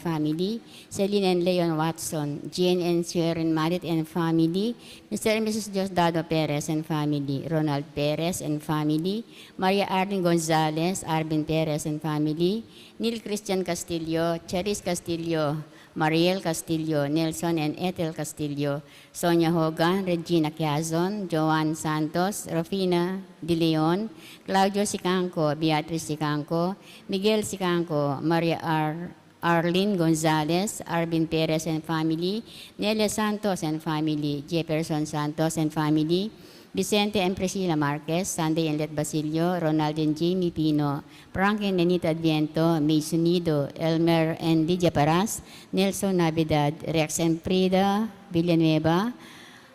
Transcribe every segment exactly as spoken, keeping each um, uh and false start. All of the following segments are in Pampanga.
family, Celine and Leon Watson, Jane and Sharon Malit and family, Mister and Missus Diosdado Perez and family, Ronald Perez and family, Maria Arlene Gonzalez, Arvin Perez and family, Neil Christian Castillo, Charis Castillo, Mariel Castillo, Nelson and Ethel Castillo, Sonia Hogan, Regina Quiazon, Joan Santos, Rufina De Leon, Claudio Sicanco, Beatriz Sicanco, Miguel Sicanco, Maria Ar-, Arlene Gonzalez, Arvin Perez and family, Nelia Santos and family, Jefferson Santos and family, Vicente and Priscilla Marquez, Sunday and Let Basilio, Ronald and Jamie Pino, Frank and Nenita Adviento, May Sunido, Elmer and Lydia Paras, Nelson Navidad, Rex and Frida Villanueva,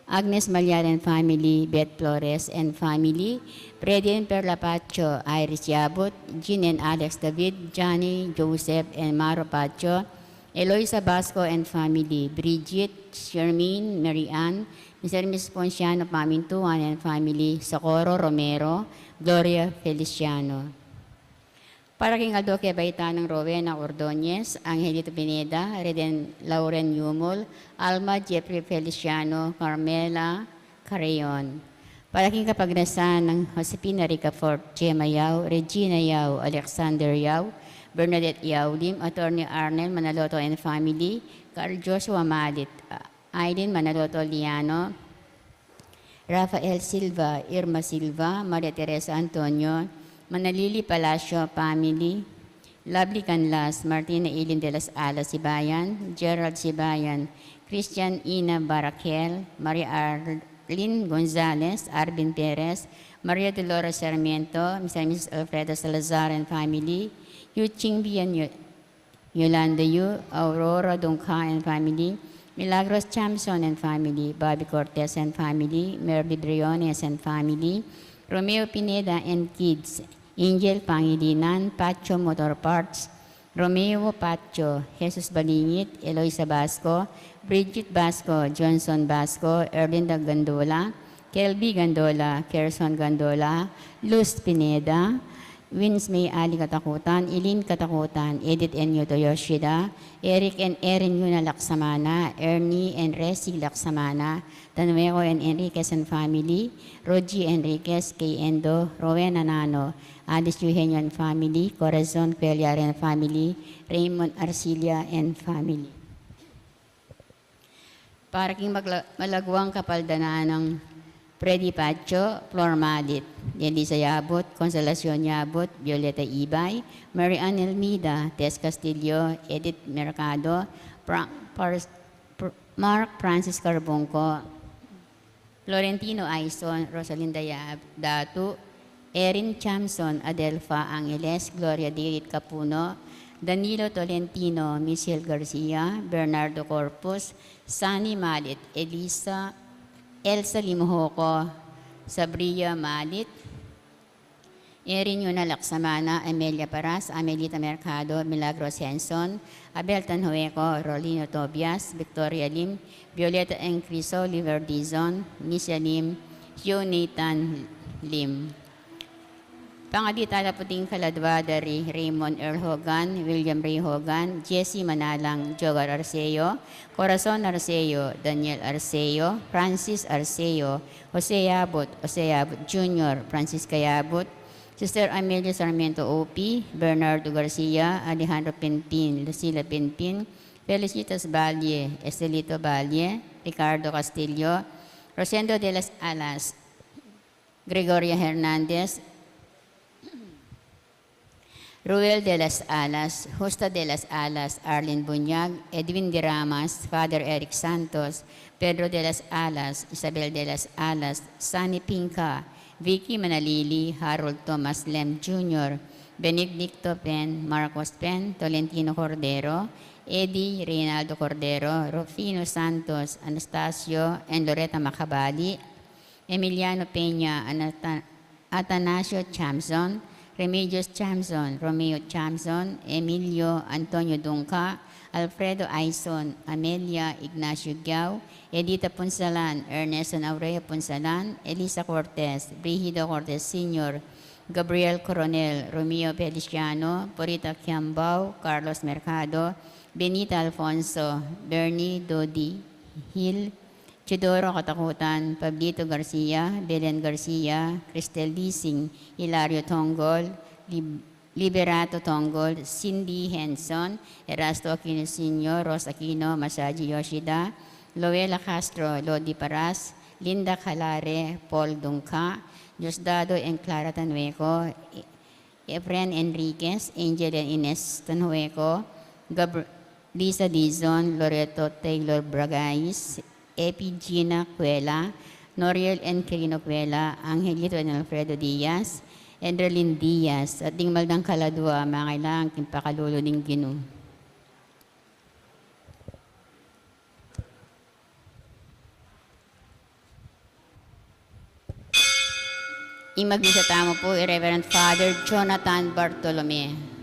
Agnes Malyari and family, Beth Flores and family, Freddy and Perla Pacho, Iris Yabut, Jean and Alex David, Johnny, Joseph and Maro Pacho, Eloisa Basco and family, Bridget, Shermaine, Mary Ann, Mister and Missus Ponciano Pamintuan and family, Socorro Romero, Gloria Feliciano. Para king aldo ke baitan nang Rowena Ordonez, Angelito Pineda, Reden Lauren Yumul, Alma Jeffrey Feliciano, Carmela Carreon. Para king kapagnasan nang Josefina Ricafort, Gemma Yao, Regina Yao, Alexander Yao, Bernadette Yao Lim, Attorney Arnel Manaloto and family, Carl Joshua Malit, Aileen Manaloto Liano, Rafael Silva, Irma Silva, Maria Teresa Antonio, Manalili Palacio family, Lovely Canlas, Martina Eileen de las Alas Sibayan, Gerald Sibayan, Christian Ina Baraquel, Maria Arlene Gonzalez, Arvin Perez, Maria Dolores Sarmiento, Mister and Missus Alfredo Salazar and family, Yu Ching Bian, Yu-, Yolanda Yu, Aurora Dungca and family, Milagros Chamson and family, Bobby Cortez and family, Merly Briones and family, Romeo Pineda and kids, Angel Pangilinan, Pacho Motor Parts, Romeo Pacho, Jesus Balingit, Eloisa Basco, Bridget Basco, Johnson Basco, Erlinda Gandola, Kelby Gandola, Kerson Gandola, Luz Pineda, Wins May Ali Katakutan, Eileen Katakutan, Edith N Yuto Yoshida, Eric and Erin Yuna Laksamana, Ernie and Resi Laksamana, Tanueco and Enriquez and family, Rogie Enriquez, Kay Endo, Rowena Nano, Alice Eugenio and family, Corazon Cuellar and family, Raymond Arcilia and family. Para king magla-, malaguang kapaldanan nang Freddy Pacho, Flor Malit, Elisa Yabut, Consolacion Yabut, Violeta Ibay, Mary Ann Elmida, Tess Castillo, Edith Mercado, Fra-, Pars-, Pr-, Mark Francis Carbungco, Florentino Aison, Rosalinda Yab-, Datu, Erin Chamson, Adelfa Angeles, Gloria Dirit Capuno, Danilo Tolentino, Michelle Garcia, Bernardo Corpus, Sunny Malit, Elisa, Elsa Limojoco, Sabria Malit, Erin Yuna Laksamana, Amelia Paras, Amelita Mercado, Milagros Henson, Abel Tanhueco, Rolino Tobias, Victoria Lim, Violeta N. Criso, Oliver Dizon, Misha Lim, Hugh Nathan Lim. Pangadi tala pu king kaladua da ri Raymond Earl Hogan, William Ray Hogan, Jesse Manalang, Jogar Arceo, Corazon Arceo, Daniel Arceo, Francis Arceo, Jose Yabut, Jose Yabut Junior, Francisca Yabut, Sister Amelia Sarmiento O P, Bernardo Garcia, Alejandro Pinpin, Lucila Pinpin, Felicitas Valle, Estelito Valle, Ricardo Castillo, Rosendo de las Alas, Gregoria Hernandez, Ruel de las Alas, Justa de las Alas, Arlene Bunyag, Edwin de Ramas, Father Eric Santos, Pedro de las Alas, Isabel de las Alas, Sunny Pinca, Vicky Manalili, Harold Thomas Lem Junior, Benedicto Pen, Marcos Pen, Tolentino Cordero, Eddie Reynaldo Cordero, Rufino Santos, Anastasio and Loretta Macabali, Emiliano Peña, Anata-, Atanasio Chamson, Remedios Chamson, Romeo Chamson, Emilio Antonio Dungca, Alfredo Aison, Amelia Ignacio Giao, Edita Punsalan, Ernesto Aurea Punsalan, Elisa Cortez, Brigido Cortez Senior, Gabriel Coronel, Romeo Feliciano, Purita Kiambao, Carlos Mercado, Benita Alfonso, Bernie Dodi, Hil, Teodoro Katakutan, Pablito Garcia, Belen Garcia, Cristel Dising, Hilario Tongol, Lib-, Liberato Tongol, Cindy Henson, Erasto Aquino Senior, Ros Aquino, Masaji Yoshida, Loela Castro, Lodi Paras, Linda Calare, Paul Dungca, Diosdado and Clara Tanueco, Efren Enriquez, Angel and Ines Tanhueco, Gab-, Lisa Dizon, Loreto Taylor Bragais, Epi Gina Cuela, Noriel and Quirino Cuela, Angelito and Alfredo Diaz, Enderlin Diaz, at ding maldang kaladua, mangailangan king pakalulu ning Ginu. Ing magmisa tamu pu i Reverend Father Jonathan Bartolome.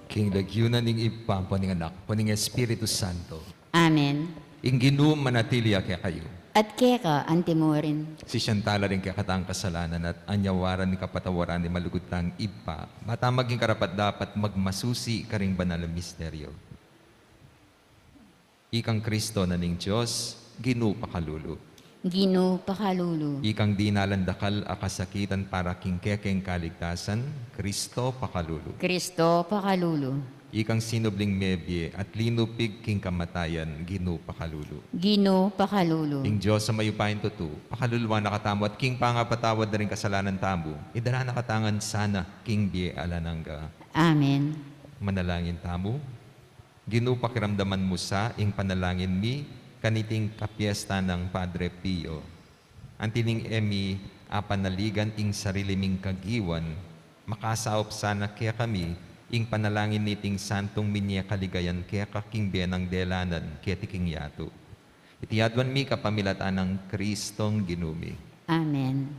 King lagyu na ning Ibpa, ampo ning Anak, ampo ning Espiritu Santo. Amen. Ing Ginu manatili ya kekayu. At keka antimurin. Sisian tala ring kekatang kasalanan at anyawaran ning kapatawaran ning malugud tang Ibpa, ba tang maging karapat-dapat magmasusi karing banal a misteryo. Ikang Kristo na ning Dios, Ginu pakalulu. Ginu pakalulu. Ikang dinalan dakal a kasakitan para king kekeng kaligtasan, Kristo pakalulu. Kristo pakalulu. Ikang sinubling mebie at linupig king kamatayan, Ginu pakalulu. Ginu pakalulu. Ing Dios a mayupayang tutu, pakaluluan na katamu at king pangapatawad da ring kasalanan tamu, idala na katamu ngan sana king bie alang angga. Amen. Manalangin tamu. Ginu, pakiramdaman mu sa ing panalangin mi kaniting kapiesta nang Padre Pio. Anti ning e mi apanaligan ing sarili ming kagiwan, makasaup sana kekami ing panalangin niting santung minie kaligayan keka king bie nang delanan keti king yatu. Iti aduan mi kapamilatan nang Kristong Ginu mi. Amen.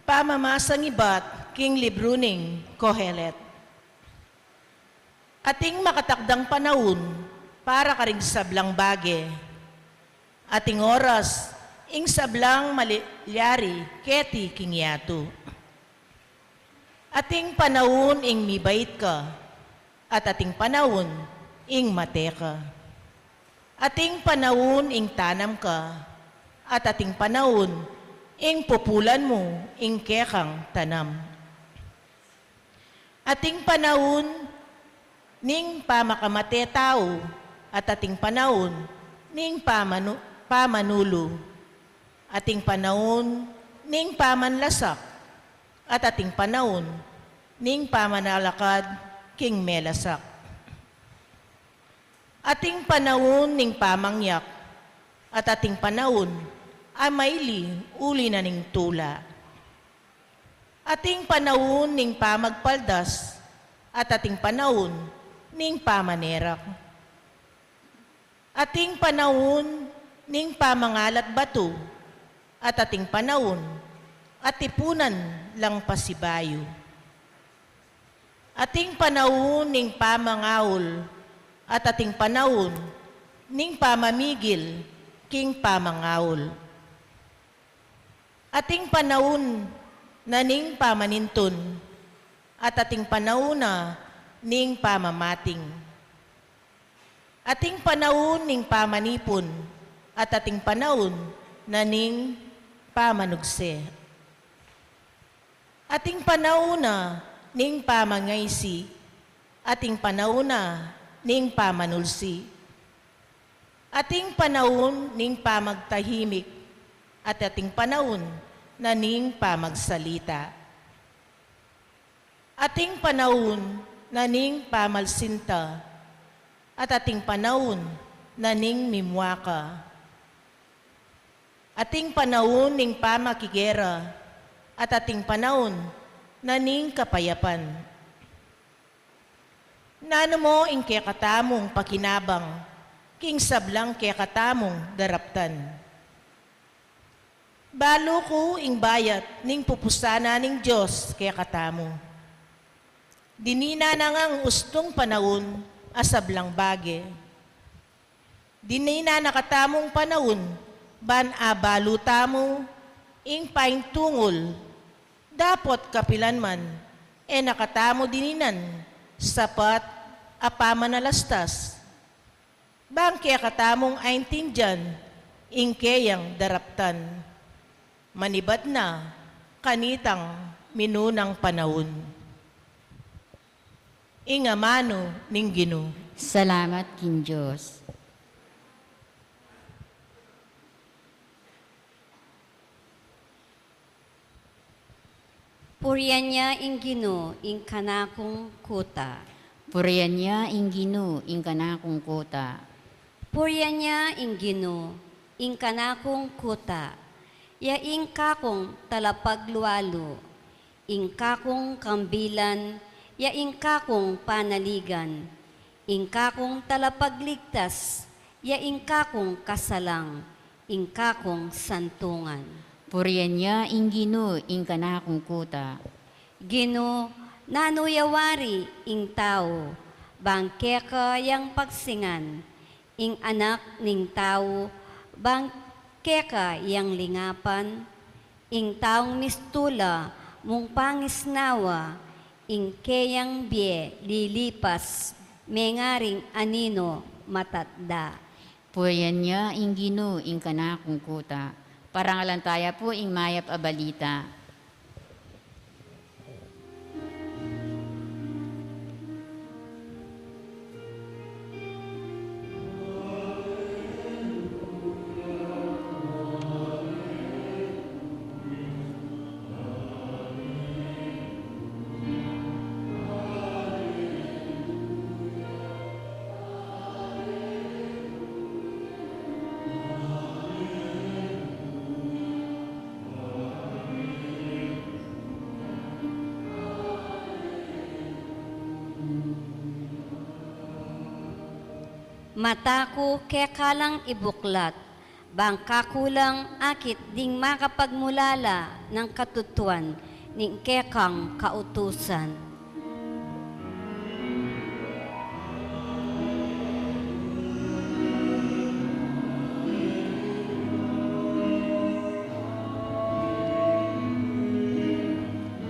Pamamasang ibat king libru ning Kohelet. Ating makatakdang panaun para karing sablang bage. Ating oras ing sablang malilyari keti king yatu. Ating panaun ing mibait ka, at ating panaun ing mate ka. Ating panaun ing tanam ka, at ating panaun ing pupulan mu ing kekang tanam. Ating panaun ning pamakamate tau, at ating panaun ning pamanu-, pamanulu. Ating panaun ning pamanlasak, at ating panaun ning pamanalakad king melasak. Ating panaun ning pamangyak, at ating panaun a maili uli na ning tula. Ating panaun ning pamagpaldas, at ating panaun ning pamanerak. Ating panaun ning pamangalat batu, at ating panaun a tipunan lang pasibayu. Ating panaun ning pamangaul, at ating panaun ning pamamigil king pamangaul. Ating panaun na ning pamanintun, at ating panaun na ning pamamating. Ating panaun ning pamanipun, at ating panaun na ning pamanugse. Ating panaun na ning pamangaisi, ating panaun na ning pamanulsi. Ating panaun ning pamagtahimik, at ating panaun na ning pamagsalita. Ating panaun na ning pamalsinta, at ating panaun na ning mimuaka. Ating panaun ning pamakigera, at ating panaun na ning kapayapan. Nanu mo ing kekatamung pakinabang king sablang kekatamung daraptan? Balu ku ing bayat ning pupusanan ning Dios kekatamu. Dininan na ngang ustung panaun a sablang bage. Dininan na katamung panaun ban abalu tamu ing paintungul, dapot kapilan man e na katamu dininan sapat a pamanalastas. Bang kekatamung aintindian ing keyang daraptan, manibat na kanitang minunang panaun. Ing amanu ning Ginu. Salamat king Dios. Purian ya ing Ginu ing kanakung kuta. Purian ya ing Ginu ing kanakung kuta. Purian ya ing Ginu ing kanakung kuta. Ya ing kakung talapaglualu, ing kakung kambilan, ya ing kakung panaligan, ing kakung talapagligtas, ya ing kakung kasalang, ing kakung santungan. Purian ya ing Ginu ing kanakung kuta. Ginu, nanu ya wari ing tau, bang keka yang pagsingan, ing anak ning tau, bang keka yang lingapan, ing taung mistula mung pangisnawa, ing keyang bie lilipas, mengaring anino matatda. Purian ya ing Ginu ing kanakung kuta. Parangalan taya pu ing mayap a balita. Mata ku keka lang ibuklat, bang kaku lang akit ding makapagmulala nang katutuan ning kekang kautusan.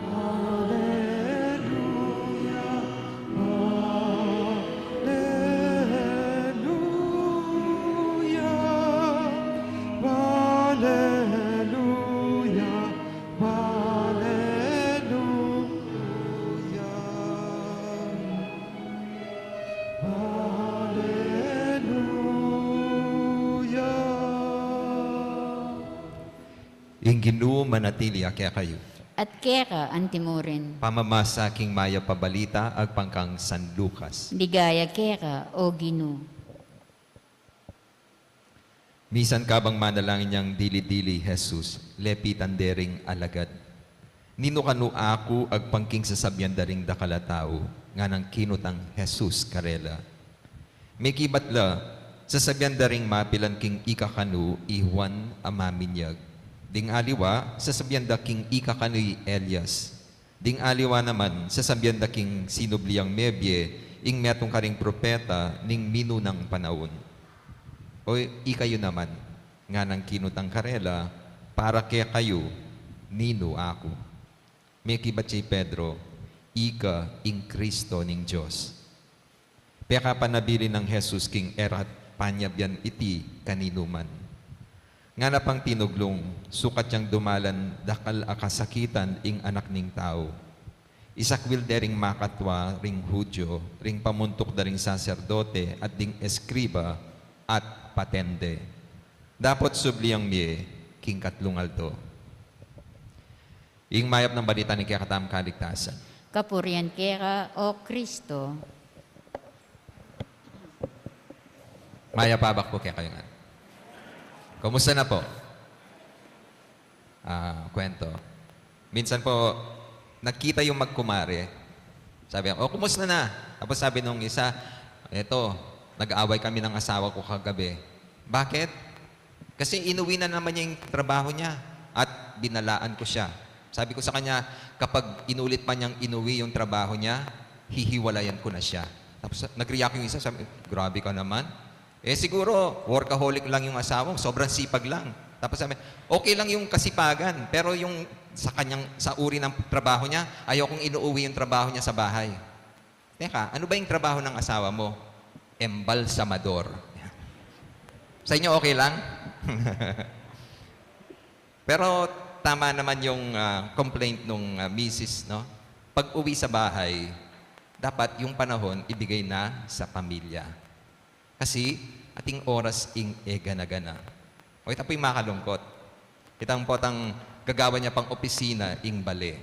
Alleluia, alleluia, alleluia, alleluia, alleluia. Ing Ginu manatili ya kekayu. At keka antimurin. Pamamasa king mayap a balita agpang kang San Lucas. Ligaya keka, O Ginu. Misan kabang manalangin yang dili-dili Jesus, lepitan de ring alagad, "Ninu kanu aku agpang king sasabian da ring dakal a tau?" Nganang kinutang Jesus karela, "Mekibat la, sasabian da ring mapilan king ika kanu i Juan a Maminyag. Ding aliwa, sasabian da king ika kanu i Elias. Ding aliwa naman, sasabian da king sinubli yang mebie, ing metung karing propeta ning minunang panaun." "O ikayu naman?" Nganang kinutang karela, "Para kekayu, ninu aku?" Mekibat ya i Pedro, "Ika ing Kristo ning Dios." Pekapanabilin nang Jesus king erat, panyabyan iti kaninu man. Ngana pang tinuglung, sukat yang dumalan dakal a kasakitan ing Anak ning Tau. Isakwil de ring makatua ring Judio, ring pamuntuk da ring saserdote at ding eskriba, at patende. Dapot sublian mie king katlung aldo. Ing mayap nang balita ning kekatamung kaligtasan. Kapurian keka, O Kristo. Mayap a abak pu kekayu ngan. Kumusta na po? Ah, kwento. Minsan po, nagkita yung magkumare. Sabi ko, "O, kumusta na?" Tapos sabi nung isa, "Eto, nag-away kami ng asawa ko kagabi." "Bakit?" "Kasi inuwi na naman niya yung trabaho niya at binalaan ko siya. Sabi ko sa kanya, kapag inulit pa niyang inuwi yung trabaho niya, hihiwalayan ko na siya." Tapos nag-react yung isa, sabi, "Grabe ka naman. Eh, siguro workaholic lang yung asawa mo, sobrang sipag lang." Tapos sabi, "Okay lang yung kasipagan, pero yung sa kanyang, sa uri ng trabaho niya, ayokong inuuwi yung trabaho niya sa bahay." "Teka, ano ba yung trabaho ng asawa mo?" "Embalsamador." Sa inyo, okay lang? Pero tama naman yung, ah, complaint nung, ah, misis, no? Pag-uwi sa bahay, dapat yung panahon ibigay na sa pamilya. Kasi ating oras ing e gana-gana. O, ita pu'y makalungkot. Itang potang gagawan niya pang opisina ing bale.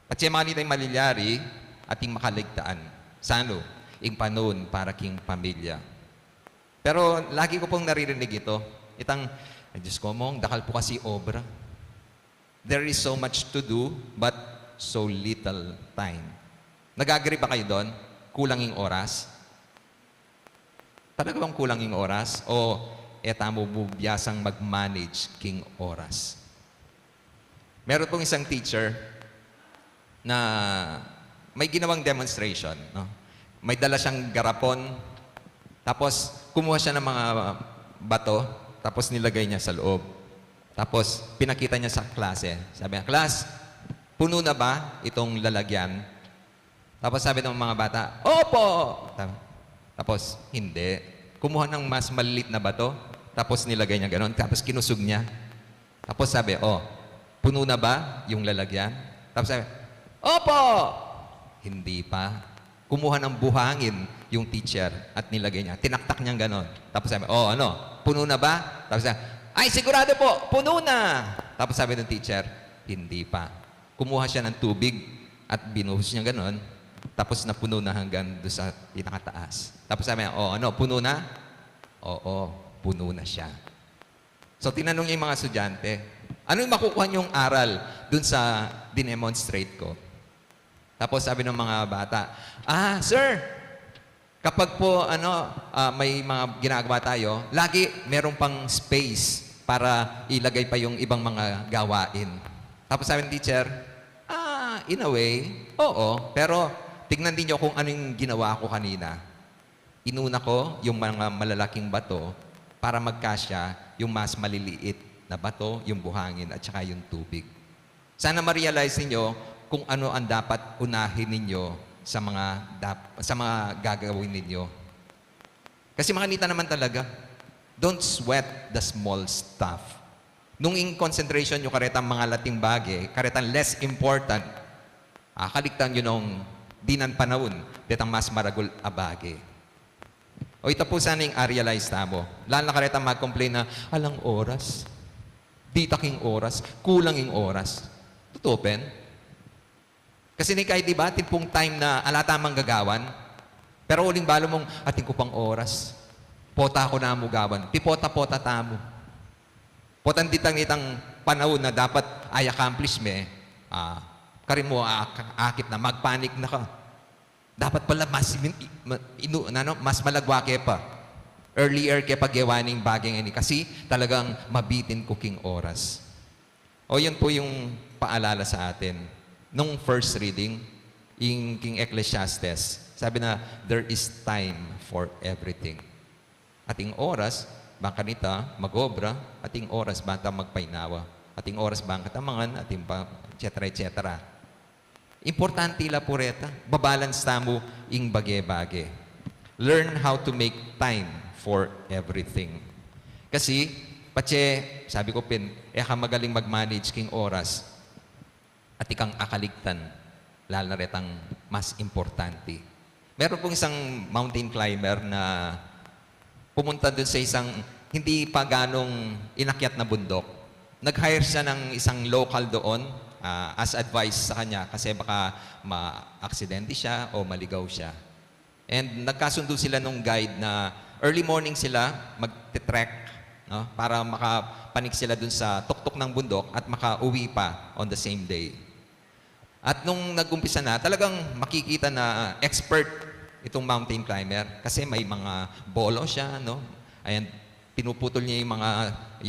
At siya manita ing malilyari, ating makaligtaan. Sano? Ing panahon para king pamilya. Pero lagi ko pong naririnig ito. Itang, "Ay, Diyos ko, Mong, dakal po kasi obra. There is so much to do, but so little time." Nag-agree ba kayo doon? Kulang yung oras? Talaga bang kulang yung oras? O e tamu bubiyasang mag-manage king oras? Meron pong isang teacher na may ginawang demonstration, no? May dala siyang garapon, tapos kumuha siya ng mga bato, tapos nilagay niya sa loob. Tapos pinakita niya sa klase. Sabi niya, "Class, puno na ba itong lalagyan?" Tapos sabi ng mga bata, "Opo!" Tam-, tapos, hindi. Kumuha ng mas maliit na bato, tapos nilagay niya ganon, tapos kinusog niya. Tapos sabi, "Oh, puno na ba yung lalagyan?" Tapos sabi, "Opo!" Hindi pa. Kumuha ng buhangin yung teacher at nilagay niya. Tinaktak niyang ganon. Tapos sabi, "Oh, ano? Puno na ba?" Tapos sabi, "Ay, sigurado po, puno na!" Tapos sabi ng teacher, "Hindi pa." Kumuha siya ng tubig at binuhos niya ganon, tapos napuno na hanggang doon sa pinakataas. Tapos sabi niya, "O, ano, puno na?" "Oo, puno na siya." So, tinanong niya yung mga estudyante, "Ano yung makukuha niyong aral doon sa dinemonstrate ko?" Tapos sabi ng mga bata, "Ah, sir, kapag po, ano, ah, may mga ginagawa tayo, lagi meron pang space para ilagay pa yung ibang mga gawain." Tapos sabi ng teacher, "Ah, in a way, oo. Pero tignan din niyo kung ano yung ginawa ko kanina. Inuna ko yung mga malalaking bato para magkasya yung mas maliliit na bato, yung buhangin, at saka yung tubig." Sana ma-realize ninyo kung ano ang dapat unahin ninyo sa mga dap-, sa mga gagawin ninyo. Kasi makanita naman talaga, don't sweat the small stuff. Nung ing concentration nyo karetang mga lating bage, karetang less important, ah, kaligtan nyo nung dinan panaun, detang mas maragul a bage. O, ita pu sana ing a-realize tamu. Lalo na karetang mag-complain na, "Alang oras. Dita king oras. Kulang ing oras." Totoo pen. Kasi ni kay, di ba, atin pung time na ala tamang gagawan. Pero uling balu mung, "Atin ku pang oras. Pota ku namu gawan." Pipota-pota tamu. Potang ditang itang panaun na dapat i-accomplish me, ah, karin mu a-, akit na, mag-panic na ka. Dapat pala mas min-, i-, ma-, inu-, ano, mas malagwa ke pa. Earlier ke pa gewa ning bage ini kasi talagang mabitin ku king oras. O, yun po yung paalala sa atin. Nung first reading, ing king Ecclesiastes, sabi na, "There is time for everything." Atin oras bang kanita mag-obra, atin oras bang ta magpainawa, atin oras bang katamangan, atin pa, et cetera, et cetera. Importante la pu reta, babalance tamu ing bage-bage. Learn how to make time for everything. Kasi, patse, sabi ku pin, e ka magaling mag-manage king oras at ikang akaligtan, lalo na retang mas importante. Meron pong isang mountain climber na pumunta dun sa isang hindi pa ganong inakyat na bundok. Nag-hire siya ng isang local doon, ah, as advice sa kanya kasi baka maaksidente siya o maligaw siya. And nagkasundo sila nung guide na early morning sila magte-trek, no? Para makapanik sila dun sa tuktok ng bundok at makauwi pa on the same day. At nung nag-umpisa na, talagang makikita na expert itong mountain climber kasi may mga bolo siya, no? Ayan, pinuputol niya yung mga,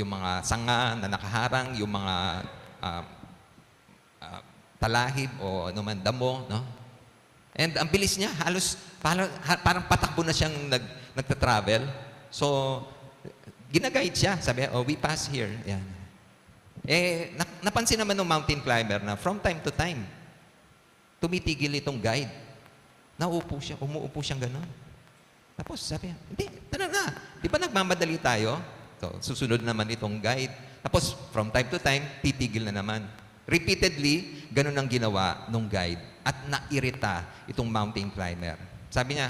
yung mga sanga na nakaharang, yung mga, ah, ah, talahib o anuman damo, no? And ang bilis niya, halos para, ha- parang patakbo na siyang nag, nagta-travel. So, gina-guide siya. Sabi, "Oh, we pass here." Yan. Eh, na- napansin naman ng mountain climber na from time to time, tumitigil itong guide. Nauupo siya, umuupo siyang gano'n. Tapos sabi niya, "Hindi, tara na. Di ba nagmamadali tayo?" So, susunod naman itong guide. Tapos, from time to time, titigil na naman. Repeatedly, ganun ang ginawa nung guide at nairita itong mountain climber. Sabi niya,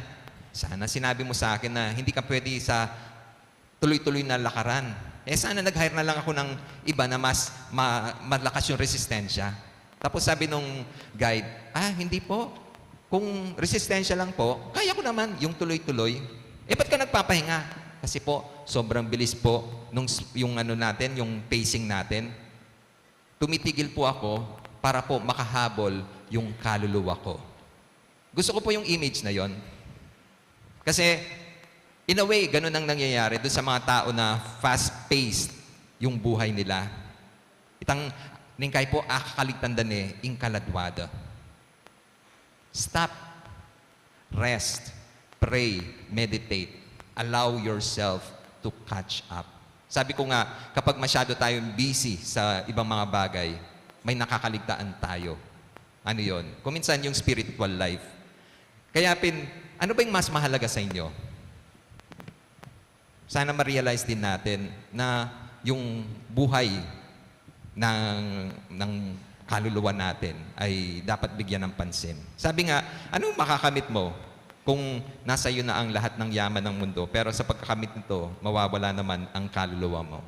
"Sana sinabi mo sa akin na hindi ka pwede sa tuloy-tuloy na lakaran. Eh, sana nag-hire na lang ako ng iba na mas ma- malakas yung resistensya." Tapos sabi nung guide, "Ah, hindi po. Kung resistensya lang po, kaya ko naman yung tuloy-tuloy." "Eh, ba't ka nagpapahinga?" "Kasi po, sobrang bilis po nung s- yung ano natin, yung pacing natin. Tumitigil po ako para po makahabol yung kaluluwa ko." Gusto ko po yung image na yon. Kasi, in a way, ganun ang nangyayari dun sa mga tao na fast-paced yung buhay nila. Itang, ningkay po, akakaligtan da ne ing kaladwa da. Stop. Rest. Pray. Meditate. Allow yourself to catch up. Sabi ko nga, kapag masyado tayong busy sa ibang mga bagay, may nakakaligtaan tayo. Ano yon? Kung minsan yung spiritual life. Kaya pin, ano ba yung mas mahalaga sa inyo? Sana ma-realize din natin na yung buhay ng, ng kaluluwa natin ay dapat bigyan ng pansin. Sabi nga, anong makakamit mo kung nasa iyo na ang lahat ng yaman ng mundo, pero sa pagkakamit nito, mawawala naman ang kaluluwa mo?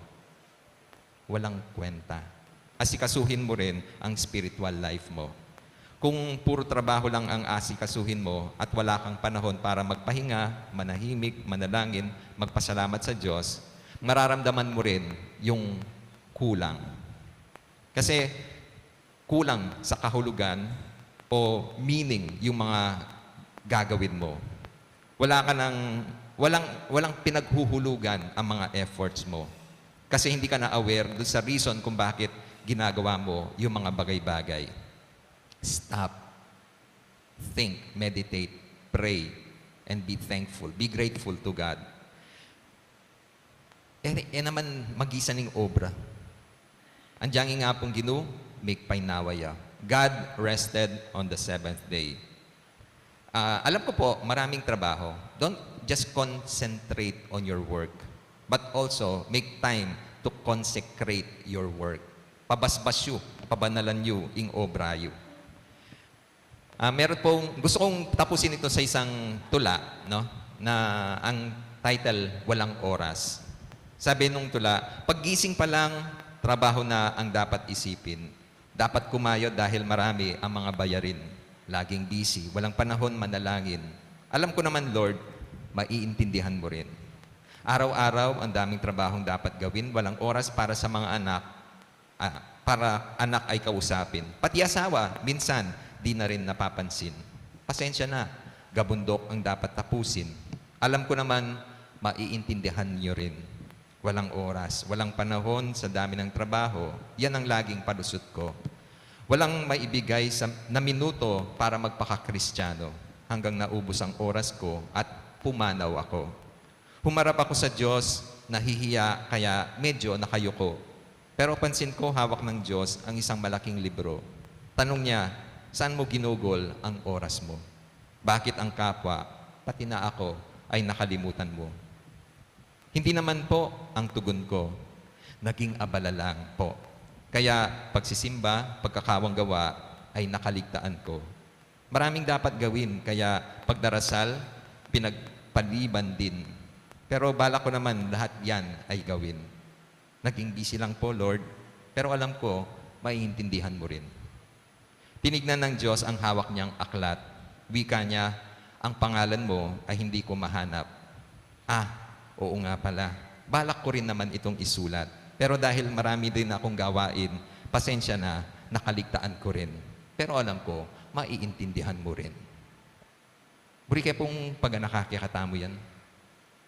Walang kwenta. Asikasuhin mo rin ang spiritual life mo. Kung puro trabaho lang ang asikasuhin mo at wala kang panahon para magpahinga, manahimik, manalangin, magpasalamat sa Diyos, mararamdaman mo rin yung kulang. Kasi kulang sa kahulugan o meaning yung mga gagawin mo. Wala ka nang, walang, walang pinaghuhulugan ang mga efforts mo. Kasi hindi ka na aware dun sa reason kung bakit ginagawa mo yung mga bagay-bagay. Stop. Think, meditate, pray, and be thankful. Be grateful to God. E, e naman magisan ing obra. Ang dyang ing Apung Ginu, migpainawa ya. God rested on the seventh day. Ah, alam ko po, maraming trabaho. Don't just concentrate on your work, but also make time to consecrate your work. Pabasbas yu, pabanalan yu ing obra yu. Ah, meron pong, gusto kong tapusin ito sa isang tula, no? Na ang title, Walang Oras. Sabi nung tula, "Paggising pa lang, trabaho na ang dapat isipin. Dapat kumayod dahil marami ang mga bayarin. Laging busy, walang panahon manalangin. Alam ko naman, Lord, maiintindihan mo rin. Araw-araw, ang daming trabahong dapat gawin, walang oras para sa mga anak, ah, para anak ay kausapin. Pati asawa, minsan, di na rin napapansin. Pasensya na, gabundok ang dapat tapusin. Alam ko naman, maiintindihan niyo rin. Walang oras, walang panahon sa dami ng trabaho, yan ang laging palusot ko. Walang maibigay sa, na minuto para magpaka-Kristiyano hanggang naubos ang oras ko at pumanaw ako. Humarap ako sa Diyos, nahihiya, kaya medyo nakayuko. Pero pansin ko, hawak ng Diyos ang isang malaking libro. Tanong niya, 'Saan mo ginugol ang oras mo?' Bakit ang kapwa, pati na ako, ay nakalimutan mo. Hindi naman po ang tugon ko. Naging abala lang po. Kaya pagsisimba, pagkakawang gawa, ay nakaligtaan ko. Maraming dapat gawin, kaya pagdarasal, pinagpaliban din. Pero balak ko naman lahat yan ay gawin. Naging busy lang po, Lord. Pero alam ko, maiintindihan mo rin. Tinignan ng Diyos ang hawak niyang aklat. Wika niya, "Ang pangalan mo ay hindi ko mahanap." Ah, oo nga pala. Balak ko rin naman itong isulat. Pero dahil marami din akong gawain, pasensya na, nakaligtaan ko rin. Pero alam ko, maiintindihan mo rin. Buri ke pung paganaka kekatamu yan.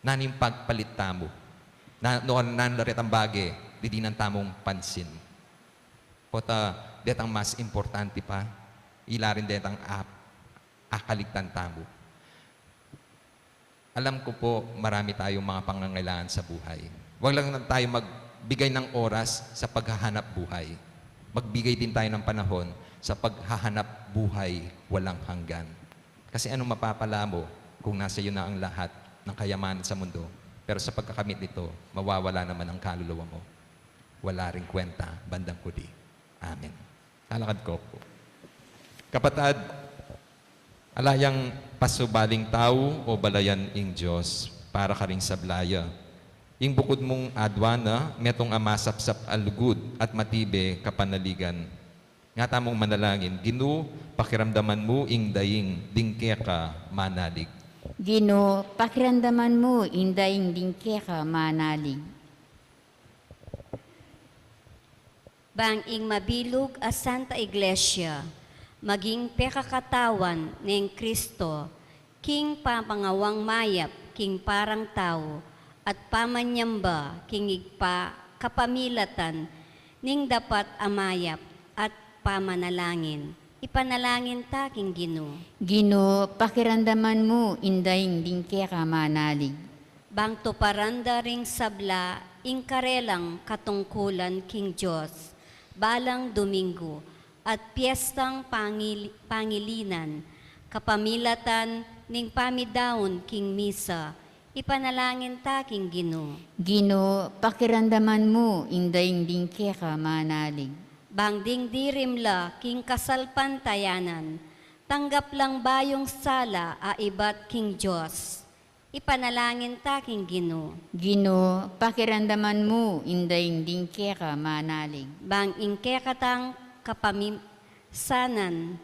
Nanu ing pagpalit tamu? Na, no, nanu la retang bage, didinan tamung pansin. Pota, detang mas importante pa, ila rin detang ap-, akaligtan tamu. Alam ko po, marami tayong mga pangangailangan sa buhay. Huwag lang tayo magbigay ng oras sa paghahanap buhay. Magbigay din tayo ng panahon sa paghahanap buhay walang hanggan. Kasi anong mapapala mo kung nasa iyo na ang lahat ng kayamanan sa mundo, pero sa pagkakamit nito, mawawala naman ang kaluluwa mo? Wala ring kwenta bandang huli. Amen. Talakad ko po. Kapatad, ala yang pasubaling tau o balayan ing Dios para karing sabla ya. Ing bukud mung adwa na, metung a masapsap a lugud at matibe kapanaligan. Nga tamung manalangin: Ginu, pakiramdaman mu ing daing ding keka manalig. Ginu, pakiramdaman mu ing daing ding keka manalig. Bang ing mabilug a Santa Iglesia maging pekakatawan neng Kristo, king pamangawang mayap king parang tau, at pamanyamba king Ibpa kapamilatan ning dapat a mayap at pamanalangin. Ipanalangin ta king Ginu. Ginu, pakiramdaman mu ing daing ding keka manalig. Bang tuparan da ring sabla ing karelang katungkulan king Dios, balang Domingo, at piestang pangil-, pangilinan, kapamilatan ning pamidaun king misa, ipanalangin ta king Ginu. Ginu, pakiramdaman mu ing daing ding keka manalig. Bang dingdirim la king kasalpantayanan, tanggap lang bayung sala a ibat king Dios. Ipanalangin ta king Ginu. Ginu, pakiramdaman mu ing daing ding keka manalig. Bang ing kekatang kapamisanan,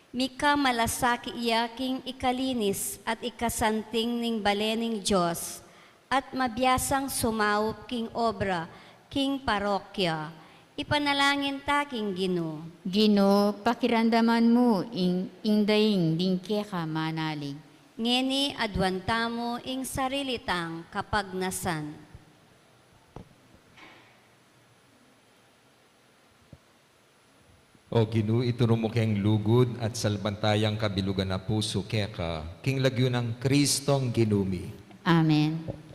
mika malasaki ya king ikalinis at ikasanting ning bale ning Dios, at mabiasang sumaup king obra king parokya. Ipanalangin ta king Ginu. Ginu, pakiramdaman mu ing, ing daing ding keka manalig. Ngeni aduan tamu ing sarili tang kapagnasan. O Ginu, ituru mu keng lugud at salpantayang kabilugan a pusu keka, king lagyu nang Kristong Ginu mi. Amen.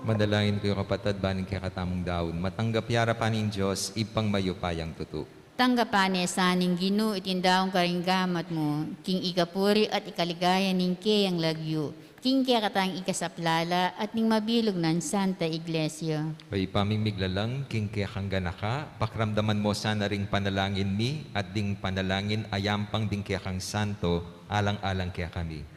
Manalangin kayu, kapatad, ban ing kekatamung daun matanggap ya arapan ning Dios, Ibpang mayupayang tutu. Tanggapan ne sa ning Ginu iting daun karing gamat mu, king ikapuri at ikaligaya ning keyang lagyu, King kekatang ikasaplala at ning mabilug nang Santa Iglesia. O Ibpa ming miglalang, king kekang ganaka, pakiramdaman mu sana ring panalangin mi at ding panalangin a yampang ding kekang santo alang-alang kekami.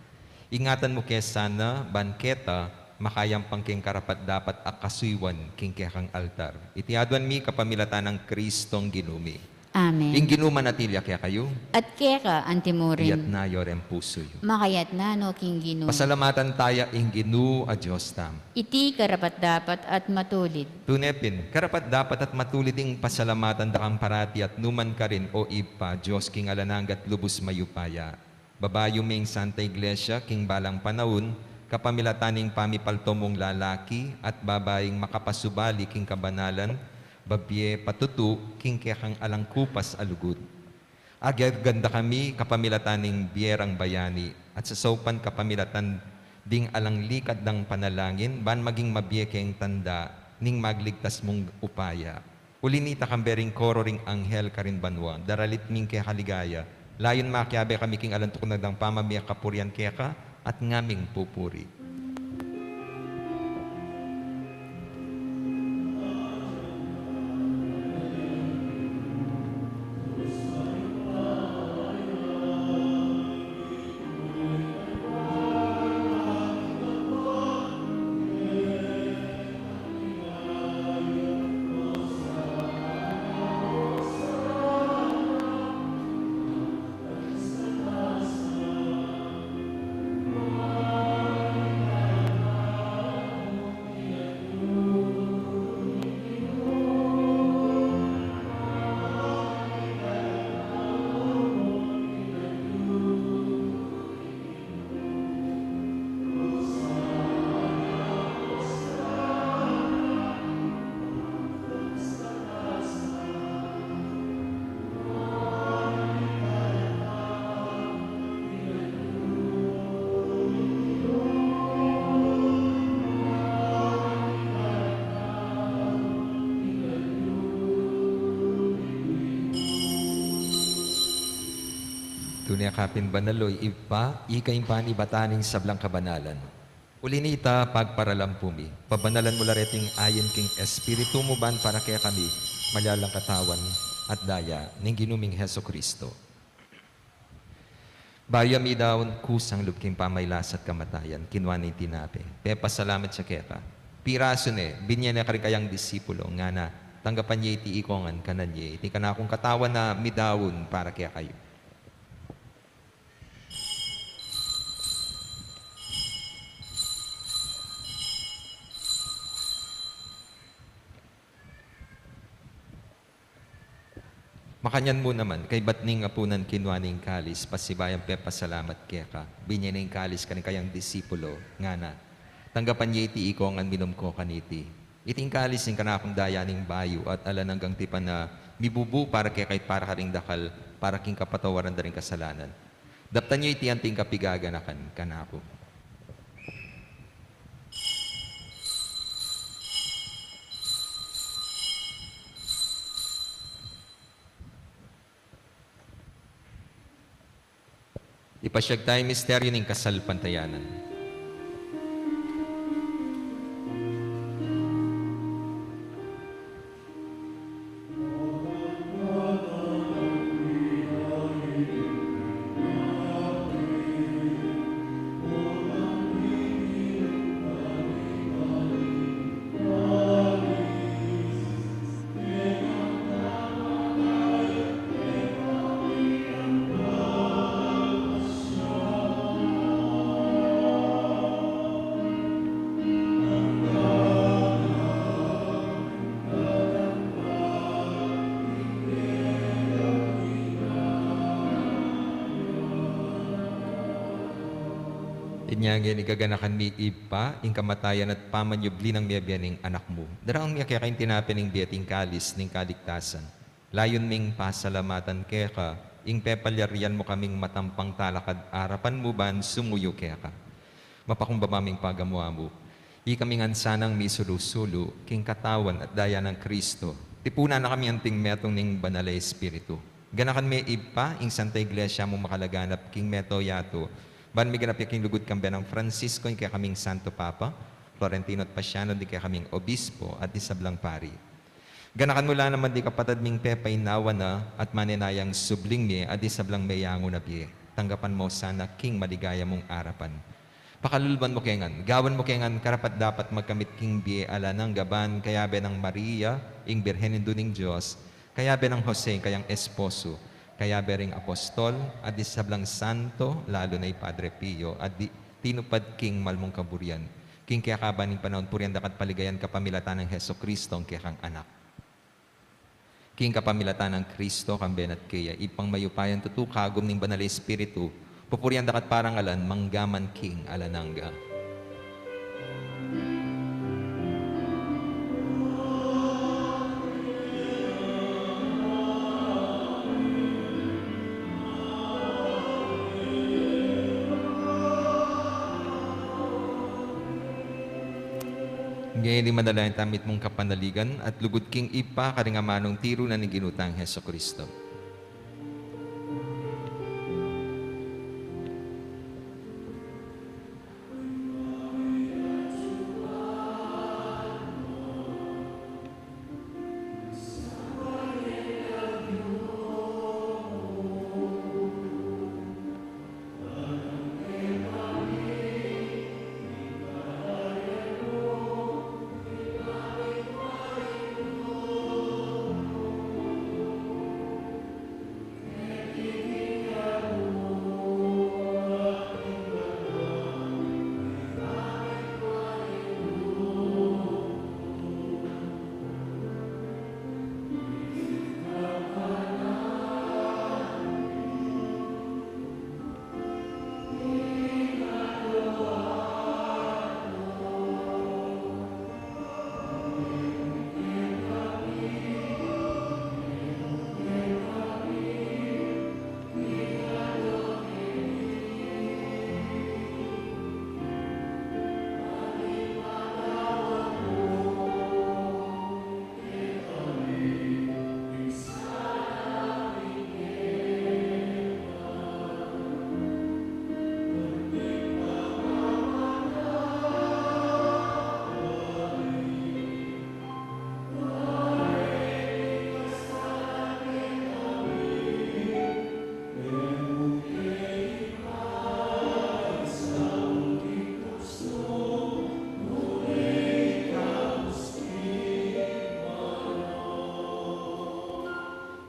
Ingatan mu ke sana, ban keta, makayampang keng karapat-dapat a kasuyuan king kekang altar. Iti aduan mi kapamilatan nang Kristong Ginu mi. Amen. Ing Ginu manatili ya kekayu. At keka antimurin. Iyatas yu reng pusu yu. Makayatas no king Ginu. Pasalamatan taya ing Ginu a Dios tamu. Iti karapat-dapat at matulid. Tune pin, karapat-dapat at matulid ing pasalamatan da kang parati at nukarin man, O Ibpa, Dios king alang angga at lubus mayupaya. Babayu me ing Santa Iglesia king balang panaun, kapamilatan ning pamipalto mung lalaki at babaing makapasubali king kabanalan, babie patutu king kekang alang kupas a lugud. Agad-agad da kami kapamilatan ning bie rang bayani at sasaupan kapamilatan ding alang likad dang panalangin, ban maging mabie keng tanda ning magligtas mung upaya. Uli na nita, kambe ring koro ring anghel karin banua, daralit mi ing keka ligaya, layun makiabe kami king alang tuknang dang pamamie kapurian keka at ngaming pupuri. Tune ka pin banal, o Ibpa, ika ing panibatan ning sablang kabanalan. Uli na nita, pagparalampu mi, pabanalan mu la reting ayin king Espiritu mu ban para kekami malyari lang katawan at daya ning Ginu ming Jesucristo. Bayu ya midaun kusang lub king pamailas at kamatayan, kinua ne ing tinape, pepasalamat ya keka, pirasu ne, binie ne karing kayang disipulo, ngana, tanggapan ye iti ikong ngan, kanan ye, iti ing kanakung katawan a midaun para kekayu. Makanyan mu naman, kaybat ning apunan, kinua ne ing kalis, pasibayu yang pepasalamat keka, binie ne ing kalis karing kayang disipulo, ngana, tanggapan ye iti ikong ngan, minum ko kaniti. Iti ing kalis ning kanakung daya ning bayu at alang anggang tipan a mibubu para kekayu at para karing dakal, para king kapatawaran da ring kasalanan. Daptan ye iti anting kapigaganakan kanaku. Ipasyag taya ing misteryu ning kasalpantayanan. Inya ngeni gaganakan mi, Ibpa, ing kamatayan at pamanyubli nang mebie ning Anak mu. Daraun mi keka ing tinape ning bie at ing kalis ning kaligtasan. Layun ming pasalamatan keka ing pepalyarian mu kaming matampang talakad arapan mu ban sumuyu keka. Mapakumbaba ming pagamu-amu, ikami ngan sanang misulu-sulu king katawan at daya nang Kristo. Tipunan na kami anting metung ning Banal a Espiritu. Ganakan me, Ibpa, ing Santa Iglesia mung makalaganap king meto yatu, Ban miganap ya king lugud kambe nang Francisco, ing kekaming Santo Papa, Florentino at Pasiano, ding kekaming Obispo, at ding sablang pari. Ganakan mu la naman ding kapatad ming pepaynawa na at manenayang subling mie, at ding sablang meyangu na bie. Tanggapan mu sana king maligaya mung arapan. Pakaluluan mu ke ngan, gawan mu ke ngan karapat-dapat magkamit king bie alang angga, ban kayabe nang Maria, ing Birhen Indu ning Dios, kayabe nang Jose, ing kayang esposo, kayabe ring apostol, at ding sablang santo, lalu na i Padre Pio, at di tinupad king mal mung kaburian, king kekaban ning panaun, purian da ka at paligayan kapamilatan nang Jesucristo, ing kekang Anak. King kapamilatan nang Kristo, kambe na at keya, Ibpang mayupayang tutu, kagum ning Banal a Espiritu, pupurian da ka at parangalan, mangga man king alang angga. Ngeni manalangin tamu mitmung kapanaligan at lugud king Ibpa karing amanung tiru na ning Ginu tang Jesucristo.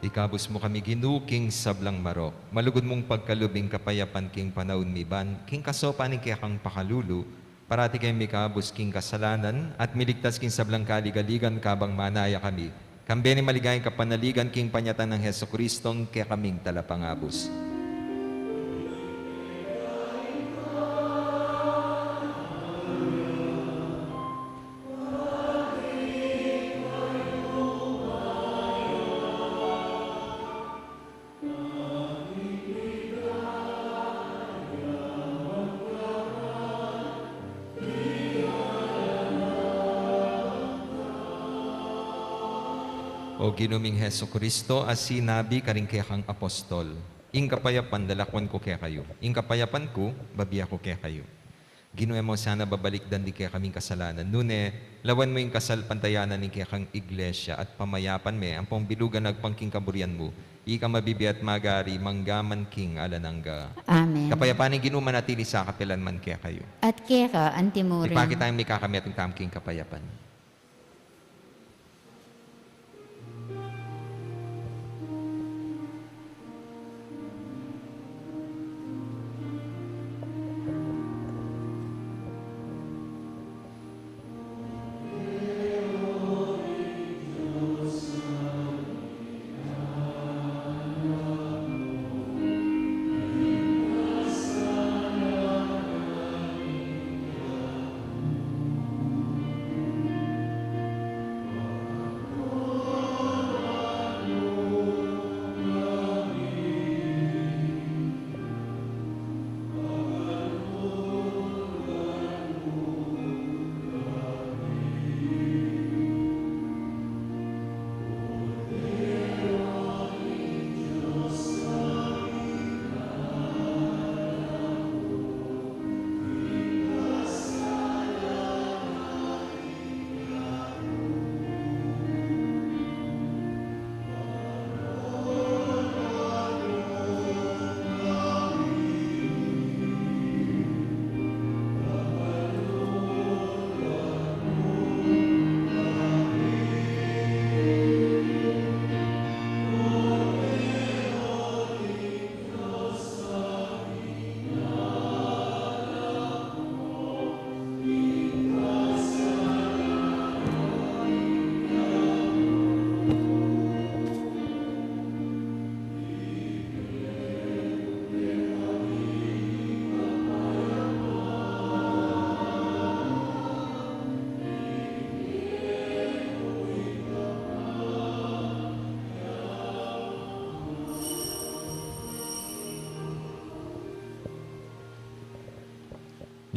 Ikabus mu kami, Ginu, king sablang marok. Malugud mung pagkalub ing kapayapan king panaun mi, ban king kasaupan ning kekang pakalulu, parati kaming mikabus king kasalanan at miligtas king sablang kaligaligan, kabang manaya kami kambe ning maligayang kapanaligan king panyatang nang Jesucristong kekaming Talapangabus. O Ginu ming Jesucristo, a sinabi karing kekang apostol, "Ing kapayapan lalakwan ku kekayu, ing kapayapan ku babie ku kekayu." Ginu, e mu sana babalikdan ding kekaming kasalanan, nune lawen mu ing kasalpantayanan ning kekang Iglesia at pamayapan me ampong bilugan agpang king kaburian mu, ika mabibie at magari mangga man king alang angga. Amen. Kapayapan ning Ginu manatili sa kapilan man kekayu. At keka antimurin. Ipakit tayang mikakami at ing tamu king kapayapan.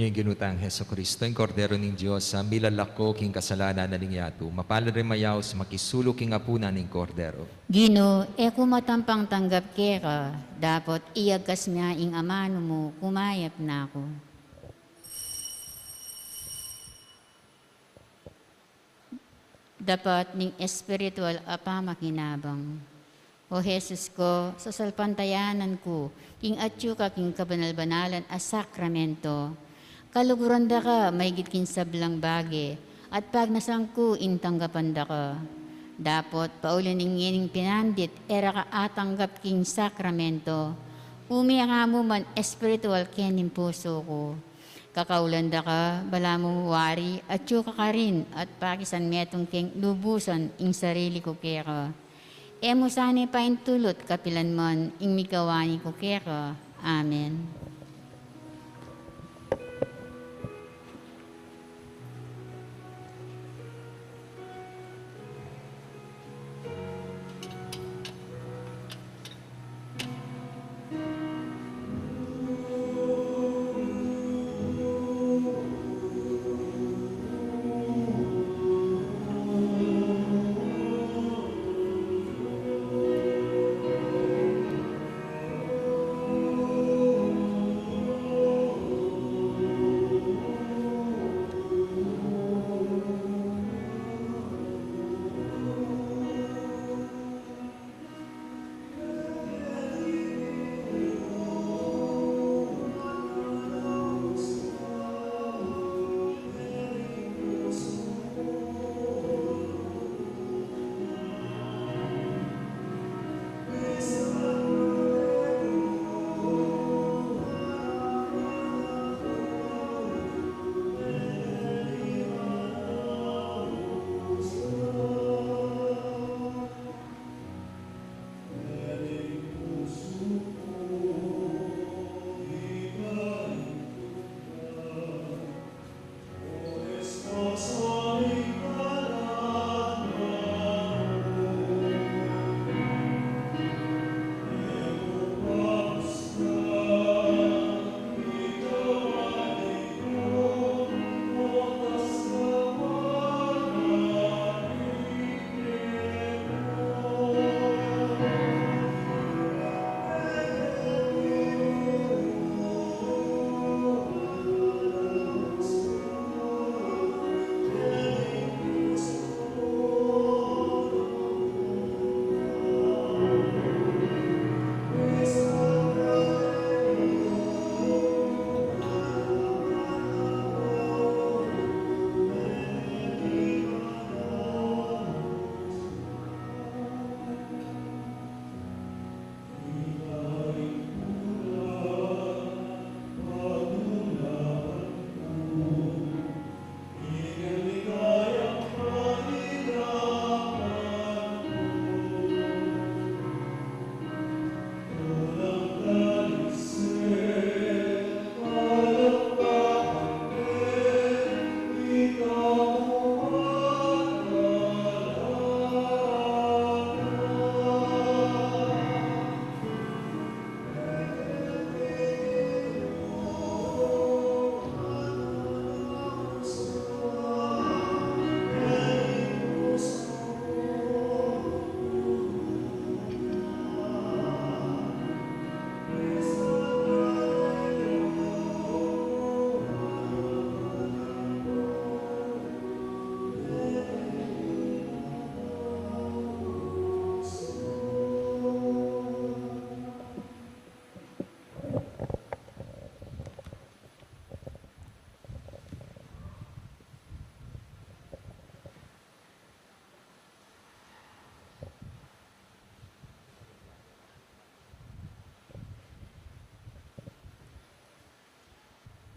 Ing Ginu tang Jesucristo, ing Kordero ning Dios, a milalako king kasalanan na ning yatu. Mapalad ring mayaus makisalu king apunan ning Kordero. Ginu, e ku matampang tanggap keka, dapot iyagkas mu ing amanu mu, kumayap na ku. Dapat ning espiritual a pamakinabang. O Jesus ko, sasalpantayanan ku king atyu ka king kabanal-banalan a sakramento. Kaluguran da ka maigit king sablang bage, at pagnasan ku ing tanggapan da ka. Dapot, pauli ning ngening pinandit e ra ka atanggap king sakramento, ume ka mu man espiritual kening pusu ku. Kakaulan da ka, balamu wari, atyu ka karin, at pakisan metung keng lubusan ing sarili ku keka. E mu sana paintulut kapilan man ing mikawani ku keka. Amen.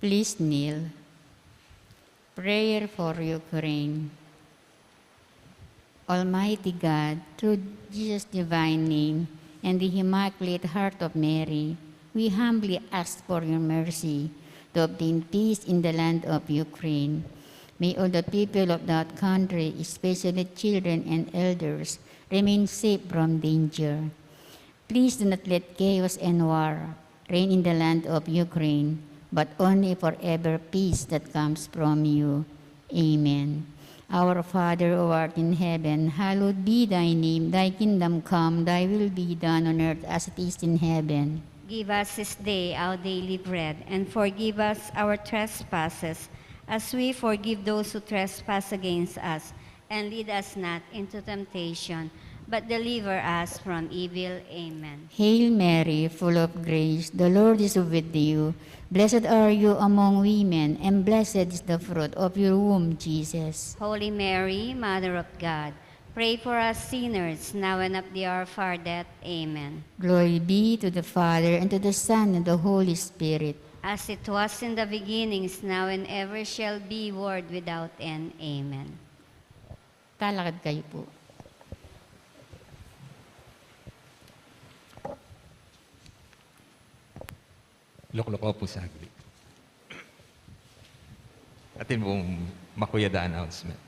Please kneel. Prayer for Ukraine. Almighty God, through Jesus' divine name and the Immaculate Heart of Mary, we humbly ask for your mercy to obtain peace in the land of Ukraine. May all the people of that country, especially children and elders, remain safe from danger. Please do not let chaos and war reign in the land of Ukraine, but only forever peace that comes from you. Amen. Our Father who art in heaven, hallowed be thy name. Thy kingdom come, thy will be done on earth as it is in heaven. Give us this day our daily bread, and forgive us our trespasses, as we forgive those who trespass against us. And lead us not into temptation, but deliver us from evil. Amen. Hail Mary, full of grace, the Lord is with you. Blessed are you among women, and blessed is the fruit of your womb, Jesus. Holy Mary, Mother of God, pray for us sinners, now and at the hour of our death. Amen. Glory be to the Father, and to the Son, and the Holy Spirit. As it was in the beginning, is now, and ever shall be, world without end. Amen. Talakad kayo po. Lukluk ko po saglit. Atin pong makuyad a announcement.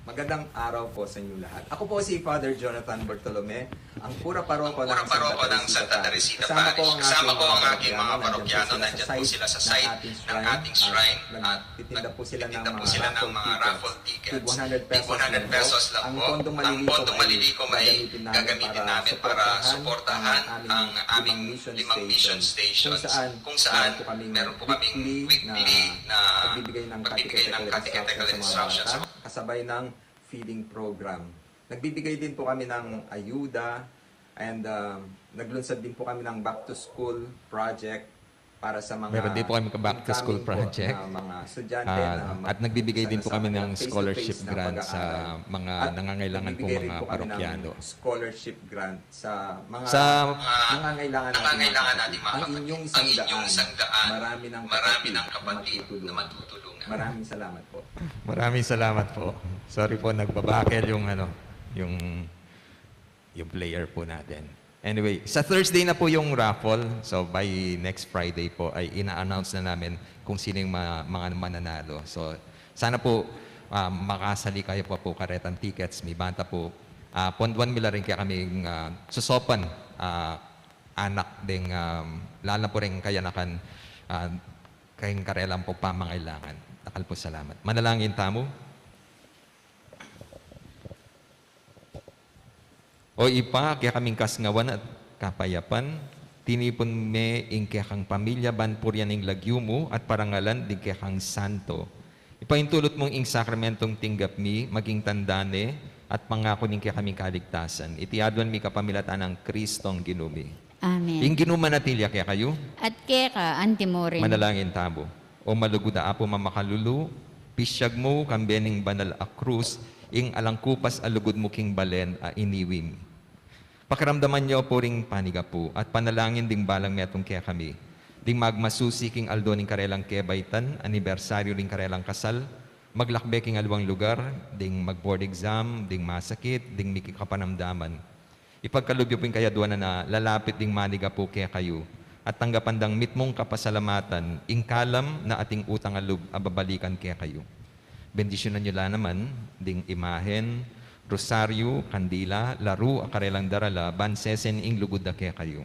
Magandang araw po sa inyo lahat. Ako po si Father Jonathan Bartolome, ang kura paroko ng Santa Teresita Parish. Kasama po ang aking mga parokyano, nandiyan po sila sa site ng ating shrine at nagtitinda po sila ng mga raffle tickets. Tig one hundred pesos lang po. Ang pondong malilikom ay gagamitin namin para suportahan ang aming limang mission stations, kung saan meron po kaming weekly na pagbibigay ng catechetical instruction sa mga bata, kasabay ng feeding program. Nagbibigay din po kami ng ayuda, and, um, naglunsad din po kami ng back to school project para sa mga incoming po na mga estudyante na mag-, magsasanay sa kanilang face-to-face na pag-aaral. At nagbibigay din po kami ng scholarship grant sa mga nangangailangan pong mga parokyano. Sa mga nangangailangan nating mga kapatid. Ang inyong isang daan, marami ng kapatid na matutulungan. Maraming salamat po. Maraming salamat po. Sorry po, nagbabakel yung ano, yung, yung player po natin. Anyway, sa Thursday na po yung raffle. So, by next Friday po ay ina-announce na namin kung sino yung ma-, mga mananalo. So, sana po, ah, makasali kayo pa po karetang tickets. Mibanta po, ah, ponduan mi la rin kekaming, ah, sosopan, ah, anak deng, um, lala po ring kayanakan, ah, keng karelang po pamangailangan. Dakal po salamat. Manalangin tamu. O Ibpa, kekaming kasngawan at kapayapan, tinipun me ing kekang pamilya ban purian ing lagyu mu at parangalan ding kekang santo. Ipaintulut mung ing sakramentong tinggap mi maging tanda ne at pangaku ning kekaming kaligtasan. Iti aduan mi kapamilatan nang Kristong Ginu mi. Amen. Ing Ginu manatili ya kekayu. At keka antimurin. Manalangin tamu. O malugud a Apu mamakalulu, pisyag mu kambe ning banal a krus ing alang kupas a lugud mu king balen a iniwi mi. Pakiramdaman yu pu ring panigapu at panalangin ding balang metung kekami, ding magmasusi king aldo ning karelang kebaitan, anibersaryu ning karelang kasal, maglakbe king aliwang lugar, ding mag-board exam, ding masakit, ding miki kapanamdaman. Ipagkalub yu pu ing kayaduanan a lalapit ding manigapu kekayu, at tanggapan dang mitmung kapasalamatan ing kalam na ating utang a lub a babalikan kekayu. Bendisyunan yu la naman ding imahen, rosaryu, kandila, laru a karelang darala, ban sesen ing lugud da kekayu.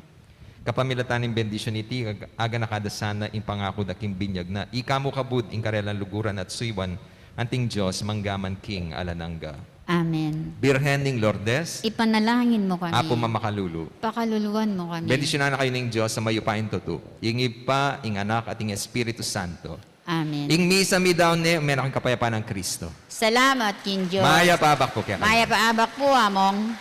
Kapamilatan ning bendisyun iti, ag-, aganaka da sana ing pangaku da king binyag na ika mu kabud ing karelang luguran at suyuan, anting Dios mangga man king alang angga. Amen. Birhen ning Lourdes, ipanalangin mu kami. Apu mamakalulu, pakaluluan mu kami. Bendisyunan na kayu ning Dios a mayupayang tutu, ing Ibpa, ing Anak, at ing Espiritu Santo. Amen. Ing misa mi daun ne, ume na king kapayapan nang Kristo. Salamat king Dios. Mayap a abak pu kekayu. Mayap a abak pu, Among.